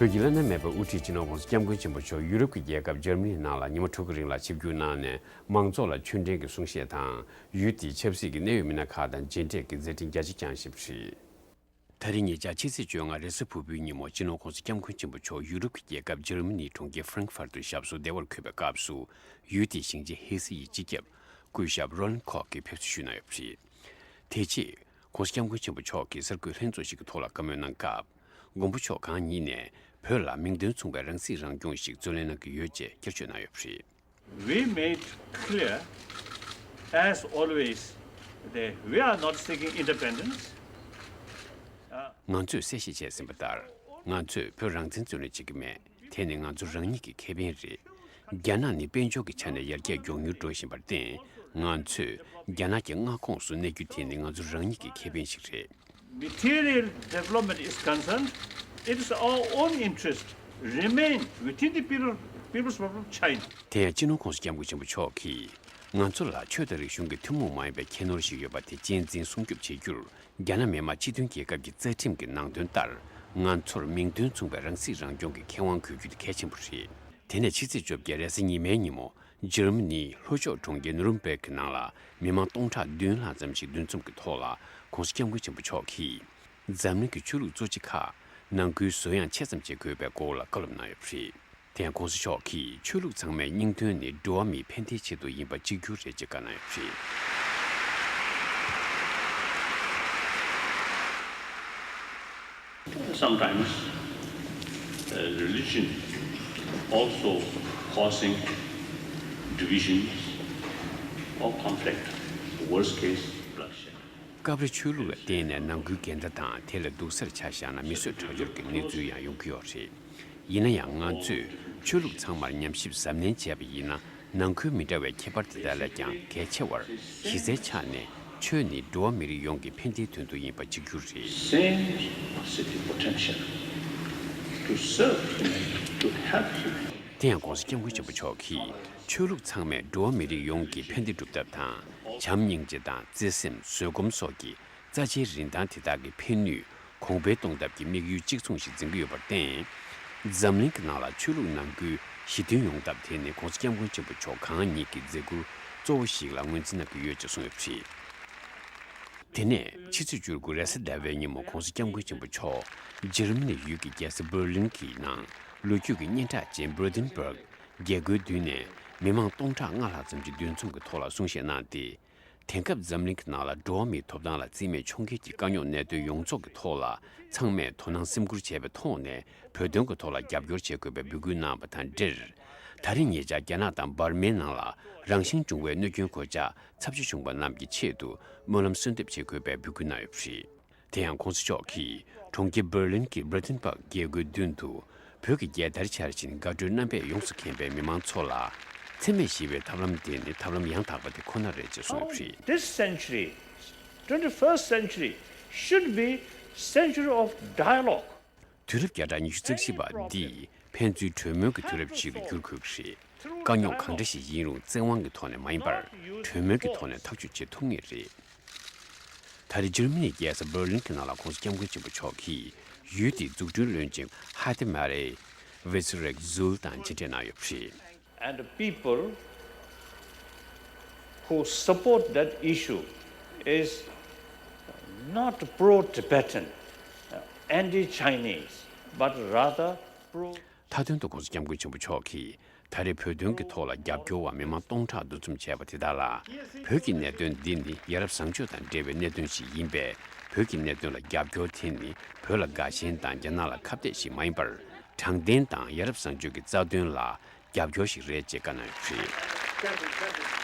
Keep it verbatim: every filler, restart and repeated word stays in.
བོད་ཀྱི་བླ་ན་མེད་པའི་དབུ་ཁྲིད་སྤྱི་ནོར་༸གོང་ས་༸སྐྱབས་མགོན་ཆེན་པོ་མཆོག་ཡུ་རོབ་ཀྱི་རྒྱལ་ཁབ་འཇར་མ་ནི་ནང་ལ་ཉི་མ་དྲུག་གི་རིང་ལ་ཆིབས་བསྒྱུར་གནང་ནས། མང་ཚོགས་ལ་ཆོས་འབྲེལ་གྱི་གསུང་བཤད་དང་། ཡུལ་དེའི་ཆབ་སྲིད་ཀྱི་གནད་ཡོད་མི་སྣ་ཁག་དང་མཇལ་འཕྲད་ཀྱི་མཛད་འཕྲིན་རྒྱ་ཆེ་བསྐྱངས་བཞིན་པ་རེད། ད་རིང་ཉེ་ཆར་ཕྱི་ཚེས་བཅོ་ལྔ་རེས་གཟའ་ཕུར་བུའི་ཉིན་མོ་སྤྱི་ནོར་༸གོང་ས་༸སྐྱབས་མགོན་ཆེན་པོ་མཆོག་ཡུ་རོབ་ཀྱི་རྒྱལ་ཁབ་འཇར་མ་ནིའི་གྲོང་ཁྱེར་ཧྥ་རན་ཁ་ཧྥར་དུ་ཞབས་སོར་བདེ་བར་འཁོད་པའི་སྐབས་སུ། ཡུལ་དེའི་ཞིང་ཆེན་ཧེ་སི་ཡི་སྤྱི་ཁྱབ་སྐུ་ཞབས་རོ་ལན་ཁོག་གིས་ཕེབས་བསུ་ཞུས་གནང་ཡོད་པ་རེད། དེ་རྗེས། ༸གོང་ས་༸སྐྱབས་མགོན་ཆེན་པོ་མཆོག་གིས་གསར་འགོད་ལྷན་ཚོགས་ཤིག་གི་ཐོག་ལ་བཀའ་མོལ་གནང་སྐབས། མགོན་པོ་མཆོག་གང་ཉིད་ནས་བོད་ལ་མིང་དོན་མཚུངས་པའི་རང་སྲིད་རང་སྐྱོང་ཞིག་རྩོད་ལེན་གནང་གི་ཡོད་ཅེས་བསྐྱར་བརྗོད་གནང་ཡོད་པ་རེད། We made clear, as always, that we are not seeking independence. ང་ཚོས་གསལ་བཤད་བྱས་ཟིན་པ་ལྟར། ང་ཚོས་བོད་རང་བཙན་རྩོད་ལེན་བྱེད་ཀྱི་མེད། དེ་ནི་ང་ཚོ་རང་ཉིད་ཀྱི་ཁེ་ཕན་རེད། རྒྱ་ནག་ནི་དཔལ་འབྱོར་གྱི་ཆ་ནས་ཡར་རྒྱས་མགྱོགས་མྱུར་འགྲོ་བཞིན་པར་བརྟེན། ང་ཚོས་རྒྱ་ནག་གི་མངའ་ཁོངས་སུ་གནས་རྒྱུ་དེ་ནི་ང་ཚོ་རང་ཉིད་ཀྱི་ཁེ་ཕན་ཞིག་རེད། Material development is concerned, it is our own interest remain within the People, People's Republic of China. དེ་ཡང་སྤྱི་ནོར་༸གོང་ས་༸སྐྱབས་མགོན་ཆེན་པོ་མཆོག་གིས། ང་ཚོ་ལ་ཆོས་དང་རིག་གཞུང་གི་ཐུན་མོང་མ་ཡིན་པའི་ཁྱད་ནོར་ཞིག་ཡོད་པ་དེ་གཅེས་འཛིན་སྲུང་སྐྱོབ་བྱེད་རྒྱུར། རྒྱ་ནག་མི་དམངས་སྤྱི་མཐུན་རྒྱལ་ཁབ་ཀྱི་རྩ་ཁྲིམས་ཀྱི་ནང་དོན་ལྟར། ང་ཚོར་མིང་དོན་མཚུངས་པའི་རང་སྲིད་རང་སྐྱོང་གི་ཁེ་དབང་དགོས་རྒྱུ་དེ་གལ་ཆེན་པོ་རེད། དེ་ནས་ཕྱི་ཚེས་བཅོ་བརྒྱད་རེས་གཟའ་ཉི་མའི་ཉིན་མོ། འཇར་མ་ནིའི་ལྷོ་ཕྱོགས་གྲོང་ཁྱེར་ནུ་རུམ་བེག་གི་ནང་ལ། མི་མང་སྟོང་ཕྲག་བདུན་ལྷག་ཙམ་ཞིག་འདུ་འཛོམས་ཀྱི་ཐོག་ལ། ༸གོང་ས་༸སྐྱབས་མགོན་ཆེན་པོ་མཆོག་གིས། འཛམ་གླིང་གི་ཆོས་ལུགས་གཙོ་ཆེ་ཁག་ནང་ཁུལ་གཟུགས་དབྱངས་ཆེ་ཙམ་ཅིག་དགོས་པའི་སྐོར་ལ་བཀའ་སློབ་གནང་ཡོད་པ་རེད། དེ་ཡང་༸གོང་ས་མཆོག་གིས་ཆོས་ལུགས་ཚང་མའི་སྙིང་དོན་ནི་འགྲོ་བ་མིའི་ཕན་བདེའི་ཆེད་དུ་ཡིན་པ་གཅིག་གྱུར་རེད་ཅེས་བཀའ་གནང་ཡོད་པ་རེད། Sometimes, uh, religion also causing divisions or conflict, worst case, bloodshed. སྐབས་རེ་ཆོས་ལུགས་ལ་བརྟེན་ནས་ནང་ཁུལ་འགལ་ཟླ་དང་། དེ་ལས་སྡུག་སར་ཆ་བཞག་ན་མི་གསོད་ཁྲག་སྦྱོར་གྱི་གནས་ཚུལ་ཡང་ཡོང་གི་ཡོད་རེད། ཡིན་ན་ཡང་ང་ཚོས་ཆོས་ལུགས་ཚང་མར་ཉམས་ཞིབ་གཟབ་ནན་བྱས་པ་ཡིན་ན། ནང་ཁུལ་མི་འདྲ་བའི་ཁྱད་པར་དེ་དག་ལས་ཀྱང་གལ་ཆེ་བར། གཞི་རྩའི་ཆ་ནས་ཆོས་ནི་འགྲོ་བ་མི་རིགས་ཡོངས་ཀྱི་ཕན་བདེའི་དོན་དུ་ཡིན་པ་གཅིག་གྱུར་རེད། Same positive potential to serve humanity, to help humanity. དེ་ཡང་༸གོང་ས་༸སྐྱབས་མགོན་ཆེན་པོ་མཆོག་གིས། ཆོས་ལུགས་ཚང་མས་འགྲོ་བ་མི་རིགས་ཡོངས་ཀྱི་ཕན་བདེ་སྒྲུབ་ཐབས་དང་། བྱམས་སྙིང་རྗེ་དང་བརྩེ་སེམས། བཟོད་སྒོམ་སོགས་ཀྱི་རྩ་ཆེའི་རིན་ཐང་དེ་དག་གི་ཕན་ནུས་གོང་འཕེལ་གཏོང་ཐབས་ཀྱི་དམིགས་ཡུལ་གཅིག་མཚུངས་ཤིག་འཛིན་གྱི་ཡོད་པར་བརྟེན། འཛམ་གླིང་གི་ནང་ལ་ཆོས་ལུགས་ནང་ཁུལ་ཞི་མཐུན་ཡོང་ཐབས་དེ་ནི་༸གོང་ས་༸སྐྱབས་མགོན་ཆེན་པོ་མཆོག་གང་ཉིད་ཀྱི་མཛད་ཁུར་གཙོ་བོ་ཞིག་ལ་ངོས་འཛིན་གནང་གི་ཡོད་ཅེས་གསུངས་ཡོད་པ་རེད། དེ་ནས་ཕྱི་ཚེས་བཅུ་དགུ་རེས་གཟའ་ཟླ་བའི་ཉིན་མོ་༸གོང་ས་༸སྐྱབས་མགོན་ཆེན་པོ་མཆོག་འཇར་མ་ནི་ཡུལ་གྱི་རྒྱལ་ས་འབར་ལིན་གྱི་ནང་ལོ་རྒྱུས་ཀྱི་སྙན་གྲགས་ཅན་Brandenburg་རྒྱལ་སྒོའི་མདུན་ནས་མི་མང་སྟོང་ཕྲག་ལྔ་ལྷག་ཙམ་གྱི་འདུ་འཛོམས་ཀྱི་ཐོག་ལ་གསུང་བཤད་གནང་སྟེ། དེང་སྐབས་འཛམ་གླིང་གི་ནང་ལ་འགྲོ་བ་མིའི་ཐོབ་ཐང་ལ་རྩིས་མེད་མཆོང་བརྒྱབ་ཀྱི་དཀའ་རྙོག་གནད་དོན་ཡོངས་རྫོགས་ཀྱི་ཐོག་ལ་ཚང་མས་དོ་སྣང་སེམས་ཁུར་བྱས་པའི་ཐོག་ནས་བོད་དོན་གྱི་ཐོག་ལ་རྒྱབ་སྐྱོར་བྱེད་དགོས་པའི་འབོད་སྐུལ་གནང་བ་དང་འབྲེལ། ད་རེས་ཉེ་ཆར་རྒྱ་ནག་དང་འབར་མའི་ནང་ལ་རང་བཞིན་བྱུང་བའི་གནོད་སྐྱོན་གོད་ཆག་ཚབས་ཆེ་བྱུང་བ་རྣམས་ཀྱི་ཆེད་དུ་སྨོན་ལམ་གསོལ་འདེབས་བྱེད་དགོས་པའི་འབོད་སྐུལ་གནང་ཡོད་པ་རེད། དེ་ཡང་༸གོང་ས་མཆོག་གིས་གྲོང་ཁྱེར་འབར་ལིན་གྱི་Brandenburg་རྒྱལ་སྒོའི་མདུན་དུ་བོད་ཀྱི་རྒྱལ་དར་འཕྱར་བཞིན་དགའ་སྤྲོའི་རྣམ་པས་ཡོངས་སུ་ཁེངས་པའི་མི་མང་ཚོ་ལ། འཚེ་མེད་ཞི་བའི་ཐབས་ལམ་དེ་ནི་ཐབས་ལམ་ཡང་དག་པ་དེ་ཁོ་ན་རེད་ཅེས་གསུངས་ཡོད་པ་རེད། This century, twenty-first century, should be century of dialogue. དུས་རབས་བརྒྱ་ཕྲག་ཉི་ཤུ་རྩ་བཞི་པ་འདི་ཕན་ཚུན་གྲོས་མོལ་གྱི་དུས་རབས་ཤིག་ཏུ་འགྱུར་དགོས་ཀྱི་རེད། དཀའ་རྙོག་གང་འདྲ་ཞིག་ཡིན་རུང་བཙན་དབང་གི་ཐོག་ནས་མ་ཡིན་པར་གྲོས་མོལ་གྱི་ཐོག་ནས་ཐག་གཅོད་བྱེད་ཐུབ་ངེས་རེད། ད་རེས་འཇར་མ་ནིའི་རྒྱལ་ས་འབར་ལིན་གྱི་ནང་ལ་༸གོང་ས་༸སྐྱབས་མགོན་ཆེན་པོ་མཆོག་གིས་ཡུལ་དེའི་འཛུགས་སྐྲུན་བློན་ཆེན་Heidemarie Wieserichs-Suhl་དང་མཇལ་འཕྲད་གནང་ཡོད་པ་རེད། And the people who support that issue is not pro-Tibetan, anti-Chinese, but rather pro- མཐའ་དོན་དུ་༸གོང་ས་༸སྐྱབས་མགོན་ཆེན་པོ་མཆོག་གིས་ད་རེས་བོད་དོན་གྱི་ཐོག་ལ་རྒྱབ་སྐྱོར་བ་མི་མང་སྟོང་ཕྲག་འདུ་འཛོམས་བྱས་པ་དེ་དག་ལ། བོད་ཀྱི་གནད་དོན་འདི་ནི་ཡ་རབས་བཟང་སྤྱོད་དང་འབྲེལ་བའི་གནད་དོན་ཞིག་ཡིན་པས། བོད་ཀྱི་གནད་དོན་ལ་རྒྱབ་སྐྱོར་དེ་ནི་བོད་ལ་དགའ་ཞེན་དང་རྒྱ་ནག་ལ་ཁ་གཏད་ཞིག་མ་ཡིན་པར། དྲང་བདེན་དང་ཡ་རབས་བཟང་སྤྱོད་ཀྱི་རྩ་དོན་ལ་རྒྱབ་སྐྱོར་ཞིག་རེད་ཅེས་བཀའ་གནང་ཡོད་པ་རེད།